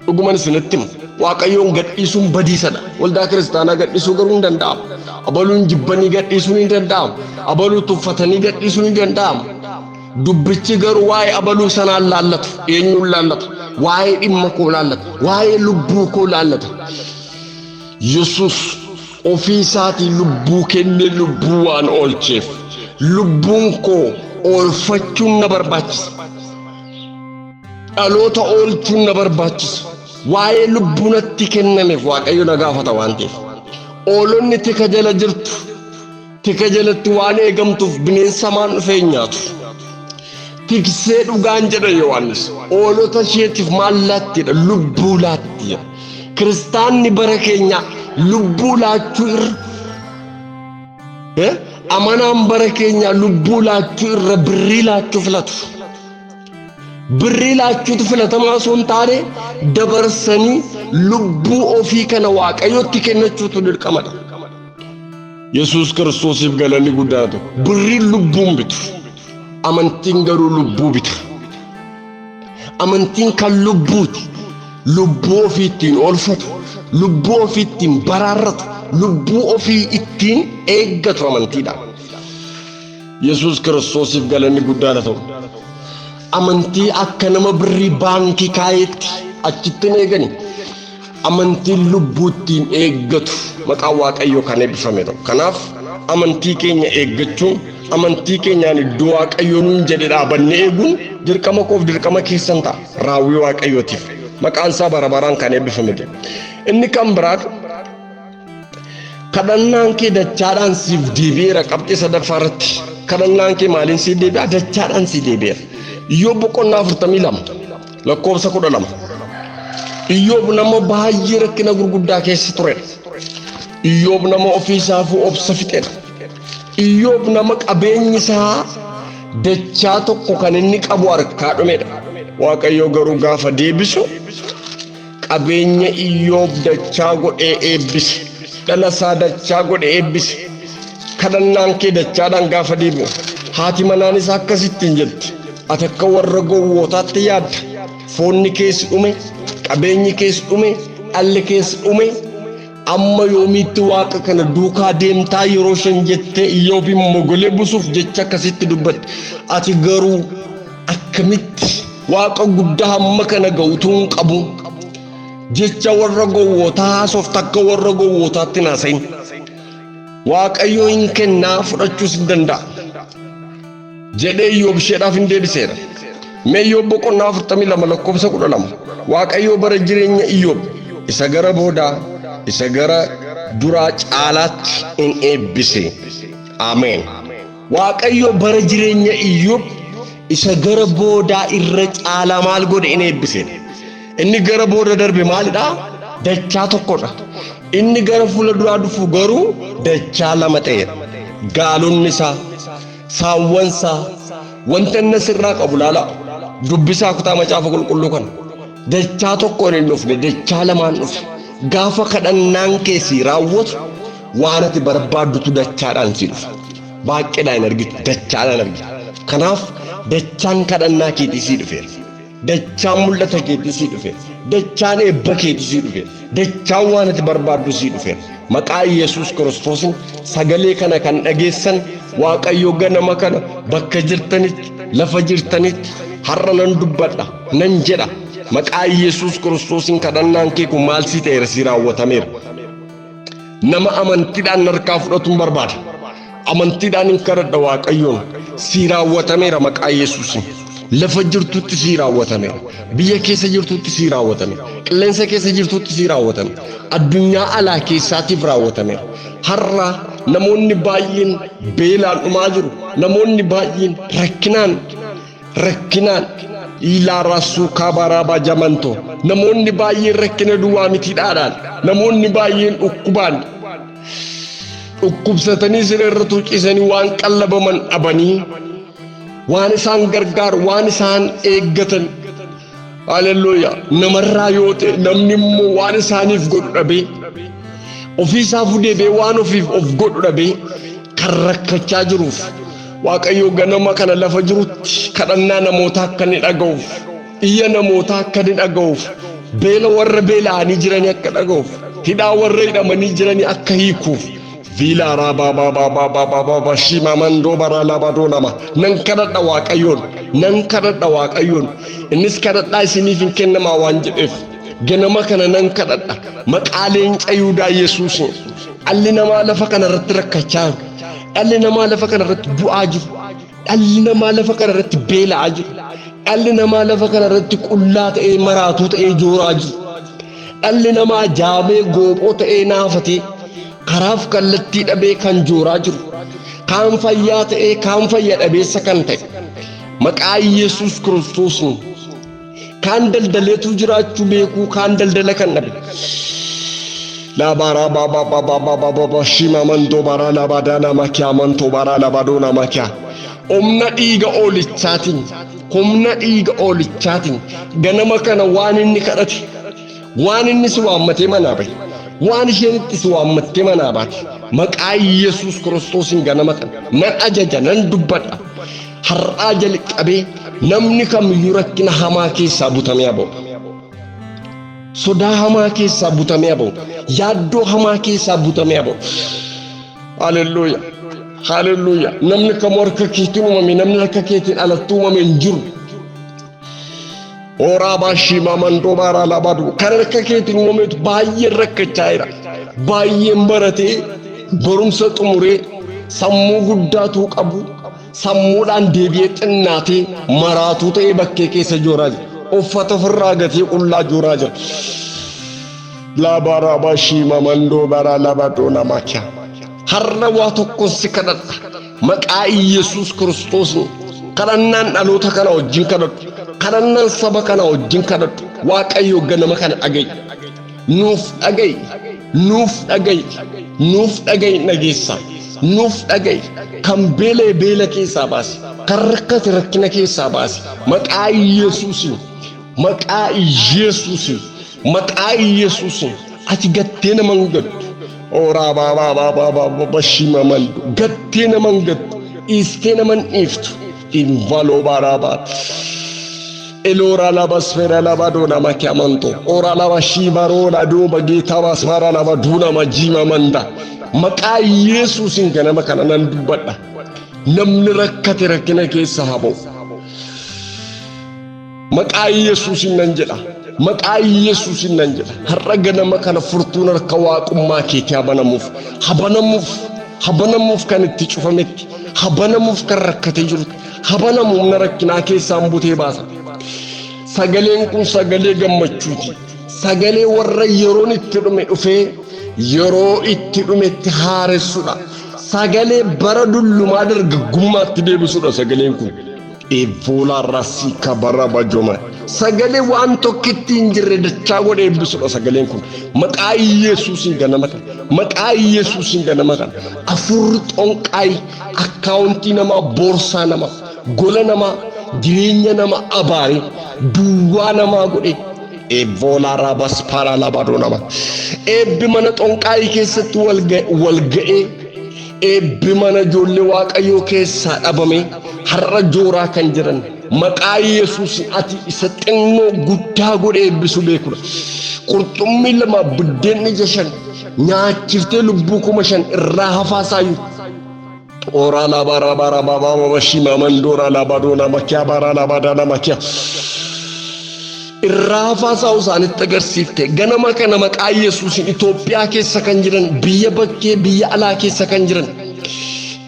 Dhuguman isinitti hima. Waaqayyoon gadhiisuun badiisadha. Waldaa kiristaanaa gadhiisuu garuu hin danda'amu. Abaluun jibbanii gadhiisuun hin danda'amu. Abaluu tuffatanii gadhiisuun hin danda'amu. Dubbichi garuu waa'ee abaluu sanaan laallatu. Eenyuun laallata? Waa'ee dhimma koo laallata. Waa'ee lubbuu koo laallata. Yesus ofii isaatii lubbuu kennee lubbuu waan oolcheef lubbuun koo oolfachuun na barbaachisa. Dhaloota oolchuun na barbaachisa. Waa'ee lubbuu natti kennameef Waaqayyo na gaafata waan ta'eef. Oolonni tika jala jirtu. Tika jalatti waan eegamtuuf bineensa maan dhufee hin nyaatu. Tiksee dhugaan jedha Yohaannis. Oolota isheetiif maal laattidha? Lubbuu laatti jedha. Kiristaanni bara keenyaa lubbuu laachuu irra, amanaan bara keenyaa lubbuu laachuu irra birrii laachuu filatu. Birrii laachuutu filatamaa osoo hin taane dabarsanii lubbuu ofii kana Waaqayyotti kennachuutu dirqamadha. Yesuus Kiristoosiif galanni guddaa ta'u. Birriin lubbuun bitu. Amantiin garuu lubbuu bita. Amantiin kan lubbuuti. Lubbuu ofii ittiin oolfatu, lubbuu ofii ittiin baraarratu, lubbuu ofii ittiin eeggatu amantiidhaan. Yesuus Kiristoosiif galanni guddaa haa ta'u. Amantii akka nama birrii baankii kaayetti achitti hin eegani. Amantiin lubbuu ittiin eeggatu, maqaan Waaqayyoo kan eebbifame ta'u. Kanaaf amantii keenya eeggachuun, amantii keenyaan iddoo Waaqayyoo nuun jedhe dhaabannee eeguun dirqama koof dirqama keessan ta'a. Raawwii Waaqayyootiif. Maqaan isaa bara baraan kan eebbifame ta'u. Inni kan biraan kadhannaan kee dachaadhaan siif deebi'eera qabxii sadaffaa irratti. Kadhannaan kee maaliin siif deebi'a? Dachaadhaan siif deebi'eera. Iyyoob boqonnaa 42 lakkoofsa 12. Iyyoob nama baay'ee rakkina gurguddaa keessa turedha. Iyyoob nama ofii isaafuu obsa fixedha. Iyyoob nama qabeenyi isaa dachaa tokko kan inni qabu harkaa dhumedha. Waaqayyo garuu gaafa deebisu qabeenya Iyyoob dachaa godhee eebbise. Dhala isaa dachaa godhee eebbise. Kadhannaan kee dachaadhaan gaafa deebi'u haati manaan isaa akkasittiin jetti. Ati akka warra gowwootaatti yaadda. Foonni kees dhume, qabeenyi kees dhume, dhalli kees dhume. Amma yoomiitti waaqa kana duukaa deemtaa yeroo shan jettee Iyyoobiin mogolee busuuf jecha akkasitti dubbatte. Ati garuu akkamitti waaqa guddaa hamma kana ga'utuu hin qabu jecha warra gowwootaa haasofta, akka warra gowwootaatti hin haasa'in. Waaqayyo hin kennaa, fudhachuus hin danda'a jedhee Iyyoob isheedhaaf hin deebiseera. Mee Iyyoob boqonnaa 42 lakkoofsa 12. Waaqayyo bara jireenya Iyyoob isa gara boodaa isa gara duraa caalaatti in eebbise. Ameen. Waaqayyo bara jireenya Iyyoob isa gara boodaa irra caalaa maal godhe? In eebbise. Inni gara booda darbe maalidha? Dachaa tokkodha. Inni gara fuula duraa dhufu garuu dachaa lama ta'eera. Gaalonni isaa, saawwan isaa, wanta inni asirraa qabu laala. Dubbisaa kutaa macaafa qulqulluu kana. Dachaa tokkoon hin dhufne, dachaa lamaan dhufe. Gaafa kadhannaan kee si raawwatu waan ati barbaaddutu dachaadhaan si dhufa. Baay'eedhaan hin argitu, dachaadhaan argitu. Kanaaf dachaan kadhannaa keetii sii dhufeera. Dachaan mul'ata keetii sii dhufeera. Dachaan eebba keetii sii dhufeera. Dachaan waan ati barbaaddu sii dhufeera. Maqaa Yesuus Kiristoosiin sagalee kana kan dhageessan, Waaqayyo ganama kana bakka jirtanitti, lafa jirtanitti har'a nan dubbadha, nan jedha. Maqaa Yesuus Kiristoosiin kadhannaan kee kun maal sii ta'eera? Sii raawwatameera. Nama amantiidhaan harkaa fudhatuun barbaada. Amantiidhaan hin kadhadha Waaqayyoon. Sii raawwatameera maqaa Yesuusiin. Lafa jirtutti sii raawwatameera. Biyya keessa jirtutti sii raawwatameera. Qilleensa keessa jirtutti sii raawwatameera. Addunyaa alaa keessaatiif raawwatameera. Har'a namoonni baay'een beelaan dhumaa jiru. Namoonni baay'een rakkinaan rakkinaan ilaa rassuu kaabaraabaa jamanto. Namoonni baay'een rakkina duwwaa mitiidhaadhaan. Namoonni baay'een dhukkubaan dhukkubsatanii siree irra tuucisanii waan qallabaman dhabanii waan isaan gargaaru waan isaan eeggatan haleluuyaa namarraa yoo ta'e namni immoo waan isaaniif godhu dhabee ofii isaa fudeebee waan ofiif of godhu dhabee kan rakkachaa jiruuf Waaqayyo ganama kana lafa jirutti kadhannaa namootaa akka inni dhaga'uuf iyya namootaa akka inni dhaga'uuf beela warra beela'anii jiranii akka dhaga'uuf hidhaa warra hidhamanii jiranii akka hiikuuf viilaa raabaa baabaa baabaa baabaa shimaa mandoo baraa labadoo lama nan kadhadha Waaqayyoon nan kadhadha Waaqayyoon innis kadhadhaa isiniif hin kennamaa waan jedheef ganama kana nan kadhadha maqaa leenca Yihudaa Yesuusiin dhalli namaa lafa kana irratti rakkachaa jiru dhalli namaa lafa kana irratti du'aa jiru dhalli namaa lafa kana irratti beela'aa jiru dhalli namaa lafa kana irratti qullaa ta'ee maraatuu ta'ee jooraa jiru dhalli namaa jaamee goophoo ta'ee naafatee karaaf kallattii dhabee kan jooraa jiru kaan fayyaa ta'ee kaan fayya dhabeessa kan ta'e maqaa Yesuus Kiristoosiin kaan daldaleetu jiraachuu beekuu kaan daldala kan dhabe. Laabaaraa baabaa baabaa baabaa baabaa shimaa mandoo baraa laabadaa nama kiyaa mantoo baraa laabadoo nama kiyaa. Humna dhiiga oolichaatiin humna dhiiga oolichaatiin ganama kana waan inni kadhate waan inni si waammatee manaa bahe waan isheen itti si waammattee manaa baate maqaa Yesuus Kiristoosiin ganama kana nan ajaja nan dubbadha. Har'aa jalqabee namni kamiyyuu rakkina hamaa keessaa butamee haa ba'u. Sodaa hamaa keessaa butamee haa ba'u. Yaaddoo hamaa keessaa butamee haa ba'u. Haleluuya. Haleluuya. Namni kamuu harka keetiin uumame namni harka keetiin alatti uumame hin jiru. Horaa baashii mandoo baaraa labadu. Kan harka keetiin uumametu baay'een rakkachaa jira. Baay'een baratee barumsa xumuree sammuu guddaatuu qabu sammuudhaan deebi'ee xinnaatee maraatuu ta'ee bakkee keessa jooraa jira. Uffata ofirraa gatee qullaa jooraa jira. Laabaaraa baashii mandoo baraa labadoo namaa kiyaa. Har'a waa tokko si kadhadha. Maqaa Iyyasuus Kiristoosni kadhannaan dhaloota kana wajjin kadhadhu. Kadhannaan saba kana wajjin kadhadhu. Waaqayyo ganama kana dhaga'i. Nuuf dhaga'i. Nuuf dhaga'i. Nuuf dhaga'i dhageessa. Nuuf dhaga'i. Kan beela'e beela keessaa baasi. Kan rakkate rakkina keessaa baasi. Maqaa Iyyasuusiin. Maqaa Iyyasuusiin. Maqaa Iyyasuusiin. Ati gattee nama hin gattu. Oraa baabaa baabaa baabaa bashima mandu. Gattee nama hin gattu. Dhiistee nama hin dhiiftu. Invaloo baaraabaa. Elora laba sfera laba dona makiamanto. Ora laba shivarona duuba geetaba sfera laba duna majima manda. Maqaa Yesuusiin ganama kana nan dubbadha. Namni rakkate rakkina keessa haa ba'u. Maqaa Yesuusiin nan jedha. Maqaa Yesuusiin nan jedha. Har'a ganama kana furtuun harka waaqummaa keetii haa banamuuf. Haa banamuuf. Haa banamuuf kan itti cufametti. Haa banamuuf kan rakkatee jirutti. Haa banamu humna rakkinaa keessaan butee baasa. Sagaleen kun sagalee gammachuuti. Sagalee warra yeroon itti dhume dhufee yeroo itti dhumetti haaressudha. Sagalee bara dullumaa dargaggummaatti deebisudha sagaleen kun. Eevvoolaa rasii kabara bajoma. Sagalee waan tokkitti hin jirre dachaa godhe eebbisudha sagaleen kun. Maqaa Yesuusiin ganama kana. Maqaa Yesuusiin ganama kana. Afurri xonqaayi akkaawuntii namaa boorsaa namaa gola namaa jireenya namaa abaaree duwwaa namaa godhe eevvoolaa raabas paaraa labadoo nama. Eebbi mana xonqaayii keessatti wal ga'ee eebbi mana ijoollee Waaqayyoo keessaa dhabame har'a jooraa kan jiran maqaa Yesuusiin ati isa xinnoo guddaa godhee eebbisu beekudha. Qurxummii lama buddeen ija 5 nyaachiftee lubbuu 5,000 irraa hafaa saayu. Oraa laba raba raba baba shima mandora laba dona makiya bara laba dana makiya. Irraa hafaa saa'u isaanitti agarsiifte ganama kana maqaa Yesuusiin Itoophiyaa keessa kan jiran biyya bakkee biyya alaa keessa kan jiran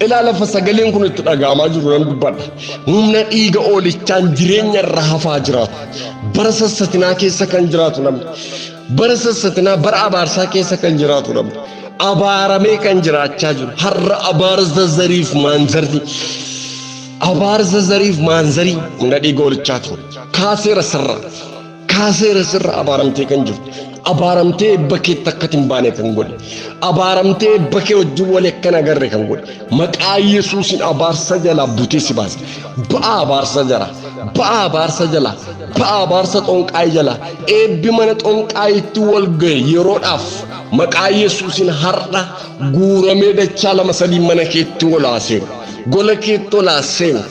Ilaa lafa sagaleen kun itti dhaga'amaa jiru nan dubbadha. Humna dhiiga oolichaan jireenya irra hafaa jiraatu. Bara sassatinaa keessa kan jiraatu namni. Bara sassatinaa bara abaarsaa keessa kan jiraatu namni. Abaaramee kan jiraachaa jiru. Har'a abaarsa zariif maanzarri. Abaarsa zariif maanzarii humna dhiiga oolichaatiin. Kaaseera sirra. Kaaseera sirra abaaramtee kan jirtu. Abaaramtee eebba keetti akka hin baane kan godhe. Abaaramtee eebba kee wajjin walii akka hin agarre kan godhe. Maqaa Yesuusiin abaarsa jalaa butee si baase. Ba'aa abaarsa jalaa. Ba'aa abaarsa jalaa. Ba'aa abaarsa xonqaayii jalaa. Eebbi mana xonqaayiitti wal ga'e yeroodhaaf maqaa Yesuusiin har'a guuramee dachaa lama sadii mana keetti ol haa seenu. Gola keetti ol haa seenu.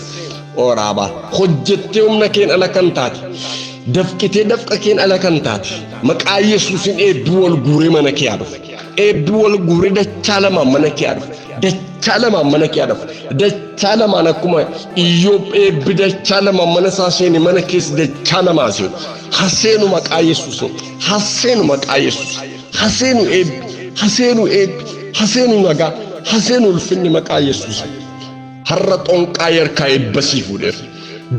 Oraabaa. Hojjettee humna keen ala kan taate. Dafqitee dafqa keen ala kan taate. Maqaa Yesuusiin eebbi wal guuree mana kee haa dhufu. Eebbi wal guuree dachaa lamaan mana kee haa dhufu. Dachaa lamaan mana kee haa dhufu. Dachaa lamaan akkuma Iyyoob eebbi dachaa lamaan mana isaa seene mana keessa dachaa lamaa seenu. Haseenu maqaa Yesuusiin. Haseenu maqaa Yesuus. Haseenu eebbi. Haseenu eebbi. Haseenu nagaa. Haseenu ulfinni maqaa Yesuusiin. Har'a xonqaayii harkaa eebba sii fuudheera.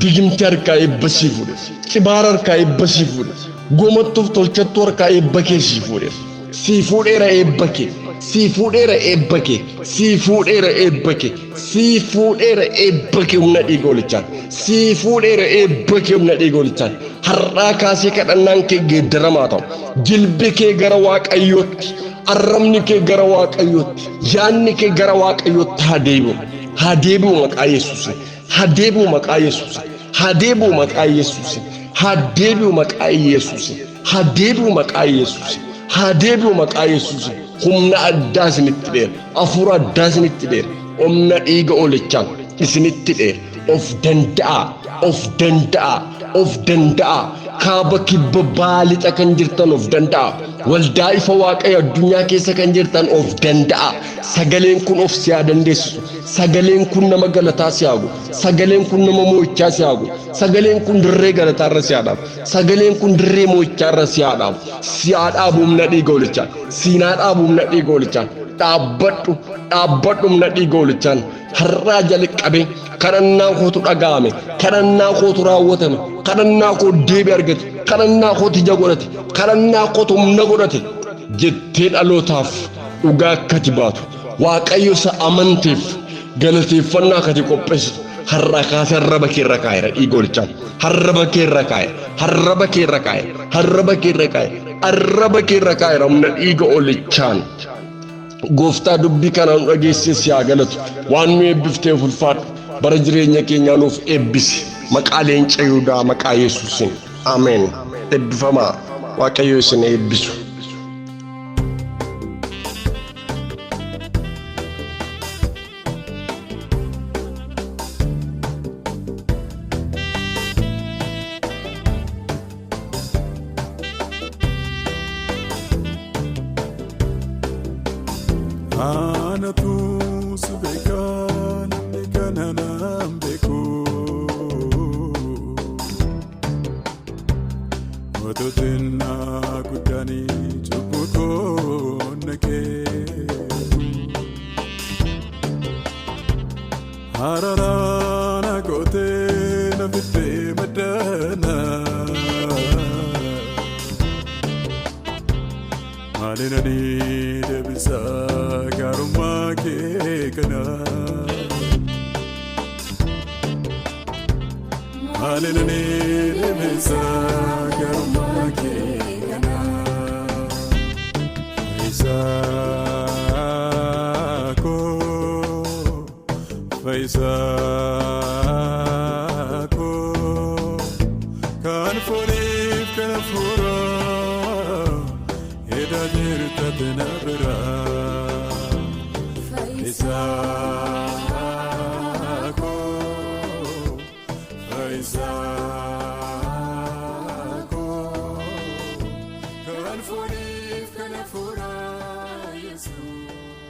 Digimti harkaa eebba sii fuudheera. Cibaara harkaa eebba sii fuudheera. Gomattuuf tolchattuu harkaa eebba kee sii fuudheera. Sii fuudheera eebba kee. Sii fuudheera eebba kee. Sii fuudheera eebba kee. Sii fuudheera eebba kee humna dhiiga olichaan. Sii fuudheera eebba kee humna dhiiga olichaan. Har'aa kaasee kadhannaan kee geeddaramaa ta'u. Jilbi kee gara Waaqayyootti. Arrabni kee gara Waaqayyootti. Yaadni kee gara Waaqayyootti haa deebi'u. Haa deebi'u maqaa Yesuusiin. Haa deebi'u maqaa Yesuusiin. Haa deebi'u maqaa Yesuusiin. Haa deebi'u maqaa Yesuusiin. Haa deebi'u maqaa Yesuusiin. Haa deebi'u maqaa Yesuusiin. Humna addaa isinitti dheera. Hafuura addaa isinitti dheera. Humna dhiiga oolichaan isinitti dheera. Of danda'a. Of danda'a. Of danda'a. Kaaba kibba baalixa kan jirtan of danda'a. Waldaa ifa Waaqayyo addunyaa keessa kan jirtan of danda'a. Sagaleen kun of si haa dandeessisu. Sagaleen kun nama galataa si haa godhu. Sagaleen kun nama mo'ichaa si haa godhu. Sagaleen kun dirree galataa irra si haa dhaabu. Sagaleen kun dirree mo'ichaa irra si haa dhaabu. Si haa dhaabu humna dhiiga oolichaan. Siin haa dhaabu humna dhiiga oolichaan. Dhaabbadhu dhaabbadhu humna dhiiga oolichaan. Har'aa jalqabee kadhannaa kootu dhaga'ame. Kadhannaa kootu raawwatame. Kadhannaa koo deebii argate. Kadhannaa kootu ija godhate. Kadhannaa kootu humna godhate. Jettee dhalootaaf dhugaa akkati baatu. Waaqayyo isa amanteef galateeffannaa akkati qopheessitu. Har'a kaasee arraba kee irra kaa'eera dhiiga olichaan. Arraba kee irra kaa'eera. Arraba kee irra kaa'eera. Arraba kee irra kaa'eera. Arraba kee irra kaa'eera humna dhiiga olichaan. Gooftaa dubbii kanaan nu dhageessee si haa galatu. Waan nu eebbifteef ulfaadhu. Bara jireenya keenyaa nuuf eebbisi. Maqaa leenca Yihudaa maqaa Yesuusiin. Ameen. Eebbifamaa. Waaqayyo isin eebbisu. Anatu si beekaa namni kana naan beeku. Otoo xinnaa guddaanii cubbuu koo naqee. Araara na gootee na fiddee maddaana. Maalin ani deebisa gaarummaa kee kana. Maalin ani deebisa gaarummaa kee kana. Fayyisaa koo, fayyisaa koo, kan fooniif kan hafuuraa edaa jirta na biraa. Fayyisaa koo, fayyisaa koo, kan fooniif kan hafuuraa Yesuus.